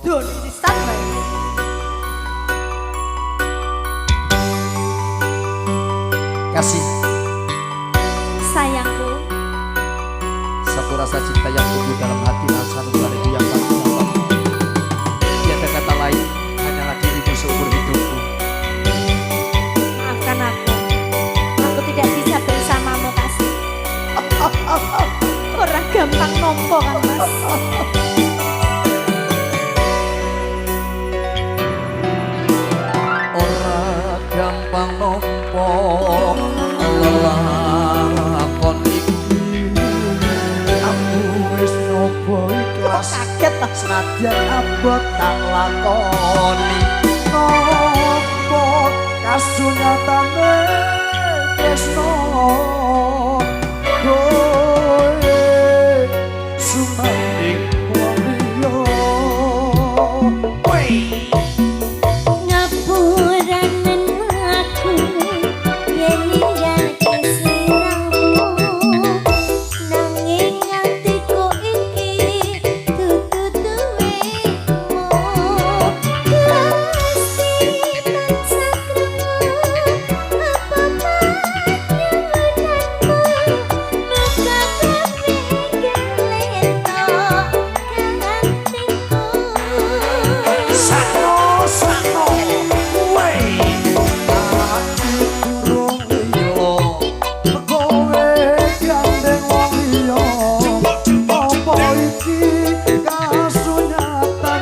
Doni sisan bae. Kasih Sayangku, satu rasa cinta yang tumbuh dalam hati dan sanubariku yang tak dapat. Tiada kata lain, hanyalah dirimu seumur hidupku. Maafkan aku. Aku tidak bisa bersamamu, Kasih. Ora gampang nompo kan, Mas. Ora gampang nompo lelakon iki. Aku wis nyoba ikhlas, Kaget lah. Senadyan abot tak lakoni. Nopo kasunyatane tresno kowe sumanding wong liya. Woi. Ngapuranen aku yen ninggalke sliramu, nanging atiku iki dudu duwemu. Gusti tansah krungu apa panyuwunanmu, muga kabeh lentok kantiku. Sakno sakno woi. Aku durung lilo kowe gandeng wong liya. Apa iki kasunyatan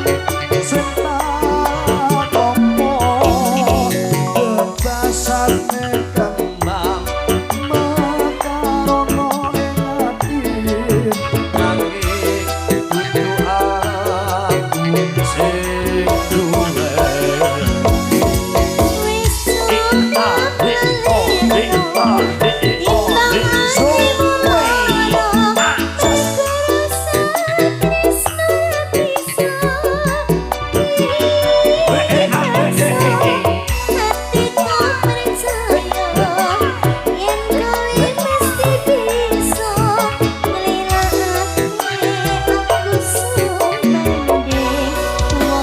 sing tak tampa? Bebasane kembang mekarono ing ati, nanging dudu aku sing duweni. Wis A D O D A D O D so cukup rasa tresno bisa Hatiku percaya yen kowe mesti bisa nglilakake aku sumanding wong liya.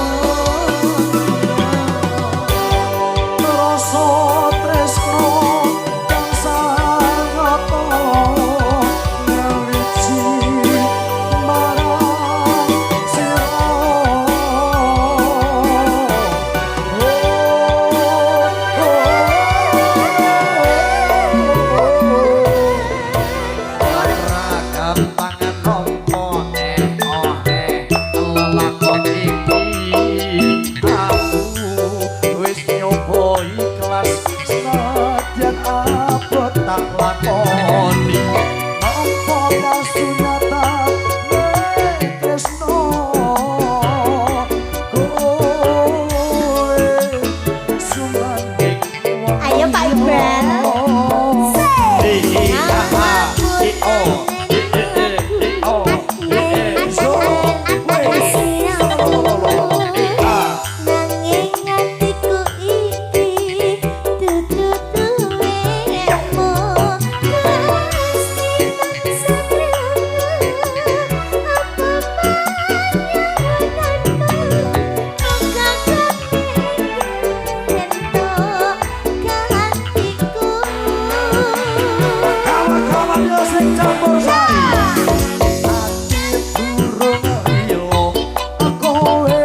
Rasa tresno kang sanyata nyawiji marang sira. Ora gampang nampa eh oh eh lelakon iki. Aku wis nyoba ikhlas, senadyan abot tak lakoni. Nampa kasunyatane tresno kowe sumanding wong Ayo, Pak Iqbal. D I A A I O I E E I O I E so we Nanging atiku iki dudu duwemu. Gusti tansah krungu apa panyuwunanmu, muga kabeh entuk kantiku. Kawan-kawan musik campur sari. Ati durung lilo kowe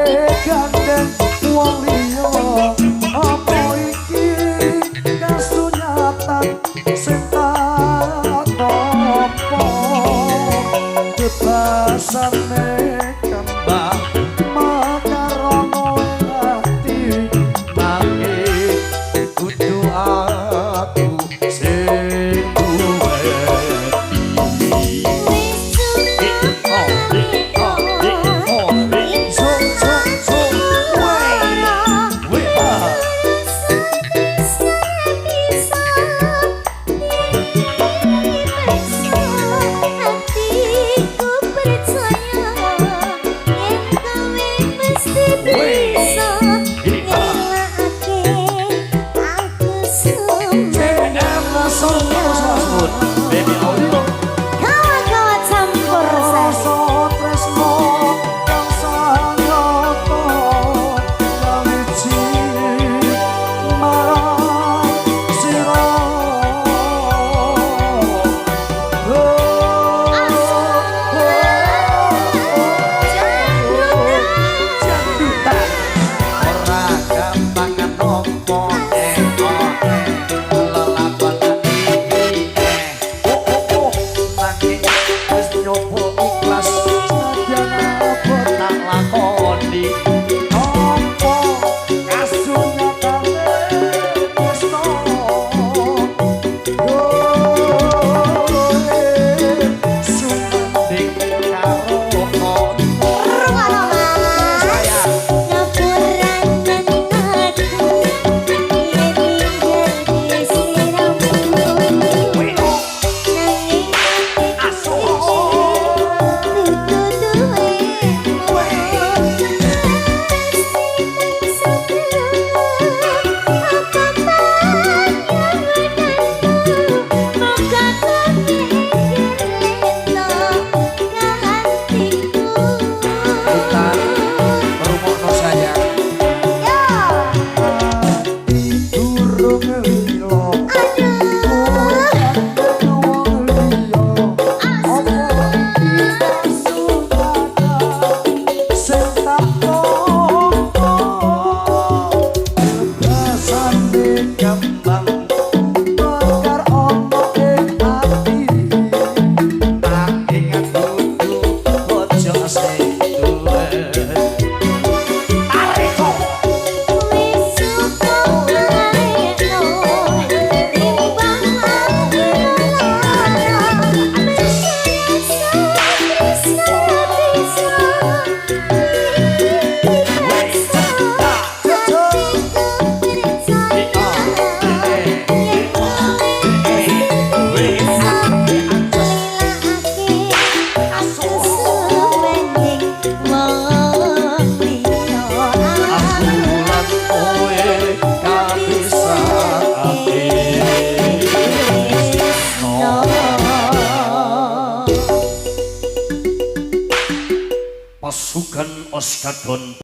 gandeng wong liya. Apa iki kasunyatan sing tak tampa? Bebasane kembang makarono ing ati, nanging kudu aku sing duweni. Wis O D O D O D so so so we we a. Hatiku percaya yen kowe mesti bisa ngelakake aku CM Sound Baby Audio. Kawa-kawa campur sari. Rasa tresno kang sanyata. Apa kasunyatane tresno kowe sumanding karo kono? Rungono, Mas. Saya. Ngapuranen aku yen ninggalke sliramu, nanging Asu. Dudu duwemu. Apa panyuwunanmu, muga kepikir leno hatiku. Intan, rungokno, sayang. Yo. Durung lilo. Aduh. Wong liya, apa kasunyatan sing tak tampa? Bebasane kembang mekar ana ing ati, nanging dudu bojo sing duwe. Tareko. Wis cukup lalekno timbang aku lara. Rasa tresno bisa dipaksa, hatiku percaya yen kowe mesti bisa nglilakake aku sumanding wong liya. Aku lan kowe kabisane. No. Pasukan Oskadon.